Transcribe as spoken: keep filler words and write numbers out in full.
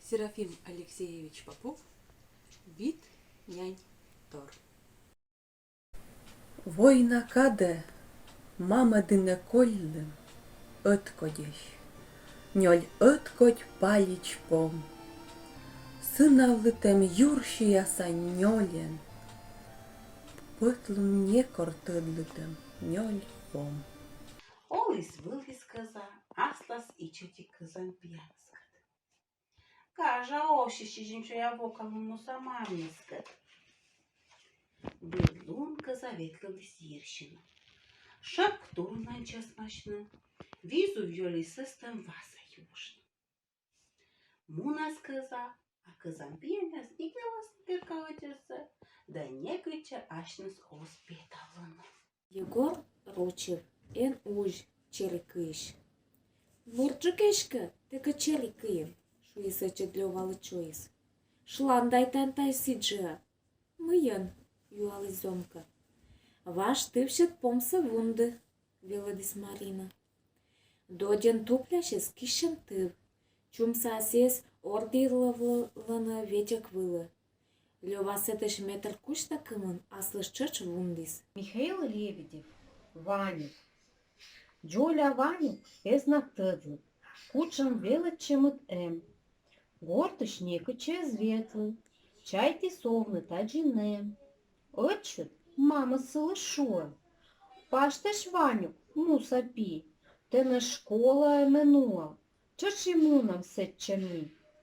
Серафим Алексеевич Попов. «Вит нянь тор». Война кадӧ мамӧ дінӧ кольлім ӧткодьӧсь. Нёль ӧткодь палич пом. Сынавлытӧм юрсиаса нёльӧн. Пӧтлун некор тӧдлытӧм нёль пом. Оліс-выліс кӧза аслас ичӧтик кӧзан пиянскӧд. Гажа оси сизим сёян вокалун муса мамнискӧд. Быд лун кӧза ветлывліс йирсьыны. Шӧпк турунӧн чӧсмасьны, визув ёлі сӧстӧм васа ювыштны. Мунас кӧза, а кӧзан пиянъяс ик веласны перкалӧ ӧтиссӧ да некытчӧ асьныс оз петавлыны. Егор Рочев. «Эн узь, чери кыйысь». «Мырджык эськӧ, тэкӧд чери кыйин», — шуис ӧтчыд Лёвалы чойыс. «Шландайтан тай сідзжӧ». «Мыйӧн?» — юаліс зонка. «Важ тывсьыд помсӧ вунді», — велӧдіс Марина. Додьӧн туплясис киссьӧм тыв. Чумсаыс ордйылӧ вӧлӧны ветӧк вылӧ. Лёва сэтысь метр кузь да кымын аслыс тшӧтш вундіс. Михаил Лебедев. «Ванюк». Дзоля Ванюк эз на тӧдлы, кутшӧм велӧдчӧмыд эм. Гортысь некытчӧ эз ветлы, чайтіс овны тадзи нэм. Ӧтчыд мамыс сылы шуӧ: «Пасьтась, Ванюк, муса пи, тэнӧ школаӧ ме нуа, тшӧтш и мунам сэтчӧ ми».